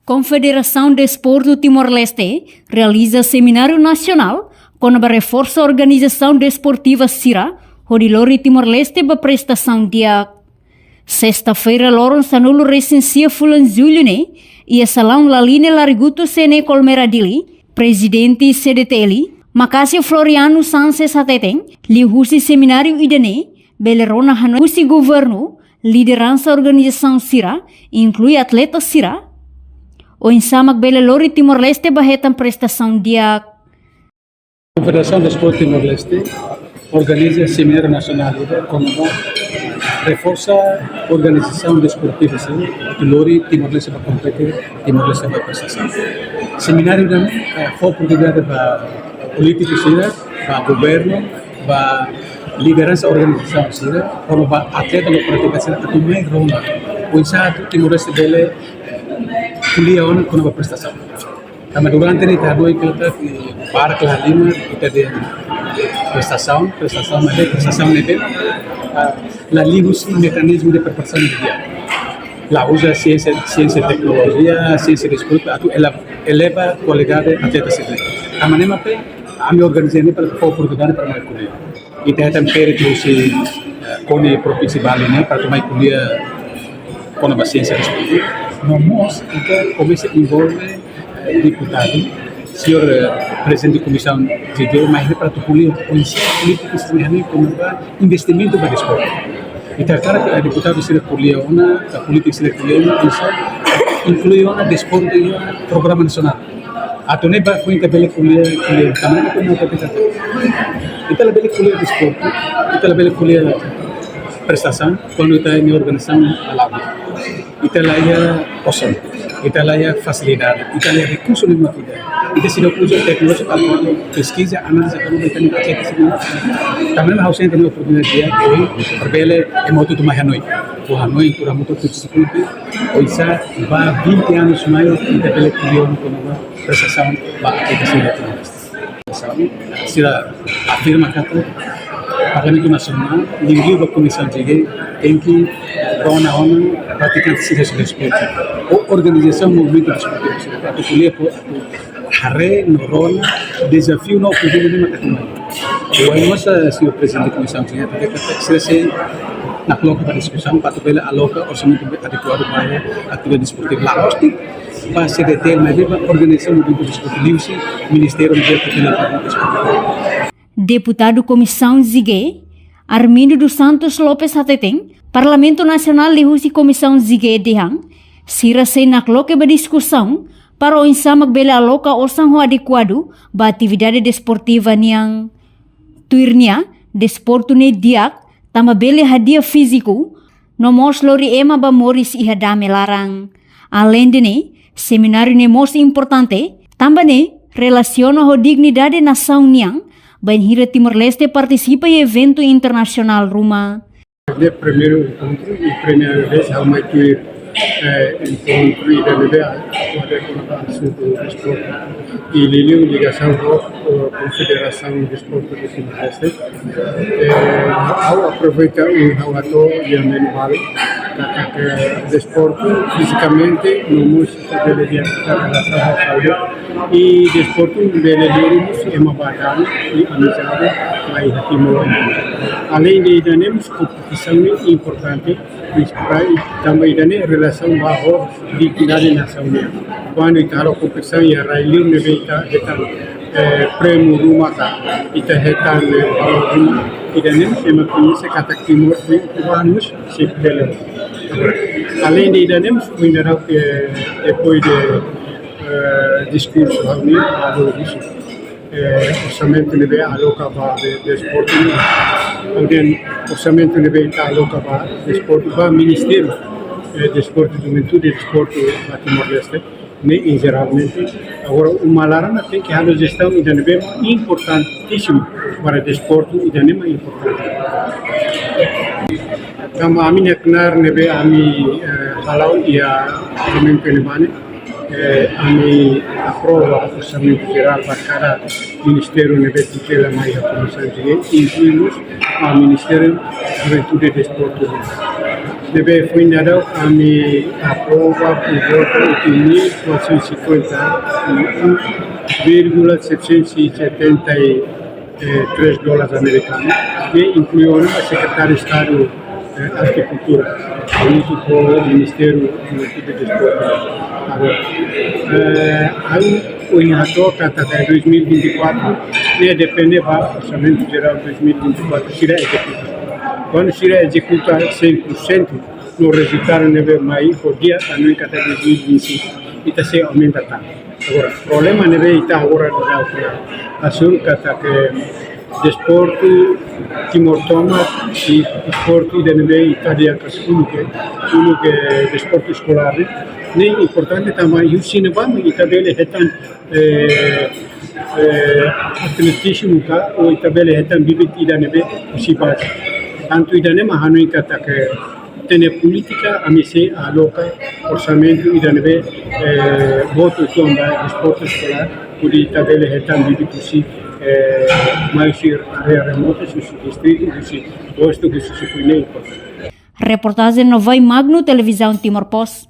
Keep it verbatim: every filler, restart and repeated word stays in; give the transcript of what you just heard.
Konfederasaun Desportu Timor-Leste realiza semináriu nasionál kona-ba reforsa organizasaun desportiva sira, hodi lori Timor-Leste ba prestasaun di'ak. Sesta-feira, loron sanulu-resin-sia fulan Jullu ne'e, iha salaun Laline Larigutu C N E Colmera Dili, Prezidente C D T L, Macássio Floriano Sanches hateten, liuhusi semináriu ida-ne'e, bele rona hanoin husi governu, lideransa organizasaun sira, inklui atleta sira, oinsá mak bele lori Timor-Leste ba hetan prestasaun di'ak. Konfederasaun Desportu Timor-Leste organiza semináriu nasionál ida kona-ba reforsa organizasaun desportiva sira, atu lori Timor-Leste ba kompete, Timor-Leste ba prestasaun. Semináriu ida-ne'e, eh, fó oportunidade ba polítiku sira, ba governu, ba lideransa organizasaun sira, kona-ba atleta no pratikante sira atu mai rona oinsá atu Timor-Leste bele ko'alia ona kona-ba prestasaun. Tanba durante ne'e ita hanoin katak barak la halimar ita-nia prestasaun, prestasaun ne'ebé, prestasaun ne'ebé, ah, la liuhusi mekanizmu de preparasaun ida di'ak. La uza siénsia, siénsia teknolojia, siénsia desportu atu ele-, eleva kualidade atleta sira. Tanba ne'e mak ami organiza ne'e para fó oportunidade para mai ko'alia. Ita hetan pere husi, eh, KONI Provinsi Bali ne'e para atu mai ko'alia kona-ba siénsia desportu. No mós ita komesa envolve, eh, deputadu, señór, eh, Prezidente Komisaun G G, mai ne'e para atu ko'alia oinsá polítika sira ne'e kona-ba investimentu ba desportu. Ita hakarak, eh, deputadu sira ko'alia ona, ka polítiku sira ko'alia ona, oinsá inklui ona desportu iha programa nasionál. Atu ne'e ba foin ita bele ko'alia, ko'alia. Tanba ne'e mak ita, ita, ita labele ko'alia desportu, ita labele ko'alia prestasaun, kuandu ita-nia organizasaun la la'o. Ita la iha osan, ita la iha fasilidade, ita la iha rekursu ne'ebé mak ita. Ita seidauk uza teknolojia para peskiza, análize, para ita-nia atleta sira. Tanba ne'e ha'u sente ne'e oportunidade di'ak, oi, para bele ema hotu mai hanoin. Fó hanoin, kura mutu tu sikuti, oinsá ba vinte anos mai, ita bele ko'alia ona kona-ba prestasaun ba atleta sira. Sira afirma katak Parlamentu Nasionál, liuliu ba Komisaun G G, tenke rona ona pratikante sira husi desportu. Ou organizasaun movimentu desportivu sira, atu ko'alia, atu haree no rona dezafiu no problema ne'ebé mak ita mai. Ohin mós, eh, señór Prezidente Komisaun G G, atu dehan katak sira sei nakloke ba diskusaun, para atu bele aloka orsamentu adekuadu ba atividade desportiva. La'ós de'it ba C D T L, maibé ba organizasaun movimentu desportivu, liuhusi Ministériu Desportu. Deputadu Komisaun G G, Armindo dos Santos Lopes hateten, Parlamentu Nasionál liuhusi Komisaun G G dehan, sira sei nakloke ba diskusaun, para oinsá mak bele aloka osan ho adekuadu ba atividade desportiva nian. Tuir nia, desportu ne'e di'ak, tanba bele hadi'a fíziku, no mós lori ema ba moris iha dame laran. Aleinde ne'e, semináriu ne'e mós importante, tanba ne'e relasiona ho dignidade nasaun nian, bainhira Timor-Leste partisipa iha eventu internasionál ruma. Ne'e primeiru enkontru, i primeira vez ha'u mai tuir, eh, enkontru ida-ne'ebé atu hatete kona-ba asuntu desportu. I liuliu ligasaun ho, eh, Konfederasaun Desportu de Timor-Leste. Eh, ha'u aproveita ohin ha'u hato'o iha menu balu, katak, eh, desportu fizikamente, no mós ita bele di'ak ita relasaun ho saúde. I desportu bele lori mós ema ba dame i amizade mai iha Timor. Aleinde ida-ne'e mós kompetisaun ne'e importante, prinsipál, tanba ida-ne'e relasaun ba ho dignidade nasaun nian. Kuandu ita halo kompetisaun iha rai-liur ne'ebé ita hetan, eh, prémiu ruma ka, ita hetan, eh, valór ruma, ida-ne'e mós ema koñese katak Timor, Timor-Leste sei bele. Aleinde ida-ne'e mós, ohin daudaun, eh, depois de, eh, diskursu ha'u-nian, ha'u husu, eh, orsamentu ne'ebé aloka ba de-, desportu nian. Ha'u dehan orsamentu ne'ebé ita aloka ba desportu, ba Ministériu, eh, Desportu, Juventude i Desportu ba Timor-Leste, ne'e, em geralmente. Agora, uma laran tenke halo jestaun ida-ne'ebé importantísimu para desportu, ida-ne'e mak importante. Tanba ami-nia knaar ne'ebé ami, eh, hala'o iha orsamentu ne'ebá ne'e, eh, ami aprova orsamentu jerál ba kada ministériu ne'ebé tutela mai iha Komisaun G G, inklui mós, ah, Ministériu Juventude i Desportu. Ne'ebé foin daudaun ami aprova ho votu oito mil quatrocentos e cinquenta, um vírgula setecentos e setenta e três dólares americanos, que inclui ona Sekretáriu Estadu, eh, Arte e Kultura, junto ho Ministériu Juventude e Desportu. Agora, eh, ha'u ohin hato'o katak dois mil e vinte e quatro, ne'e depende ba Orsamentu Jerál dois mil e vinte e quatro, sira ezekuta. Kuandu sira ezekuta cem por cento, no rezultadu ne'ebé mai ho di'ak, hanoin katak dois mil e vinte e cinco ita sei aumenta tan. Agora, problema ne'ebé ita agora daudaun hasoru katak desportu Timor tomak, i desportu ida ne'ebé ita dehan uluk, uluk desportu eskolár, ne'e importante tanba husi ne'ebá mak ita bele hetan, eh, eh, atletizmu ka, ou ita bele hetan bibit ida ne'ebé husi baze. Tantu ida-ne'e mak hanoin katak ita-nia polítika, ami sei aloka orsamentu ida ne'ebé, eh, boot uitoan ba desportu eskolár, hodi ita bele hetan bibit husi, eh, mai husi área remota, husi distritu, husi postu, husi suku ne'e. Reportajen Novai Magno, Televizaun Timor Post.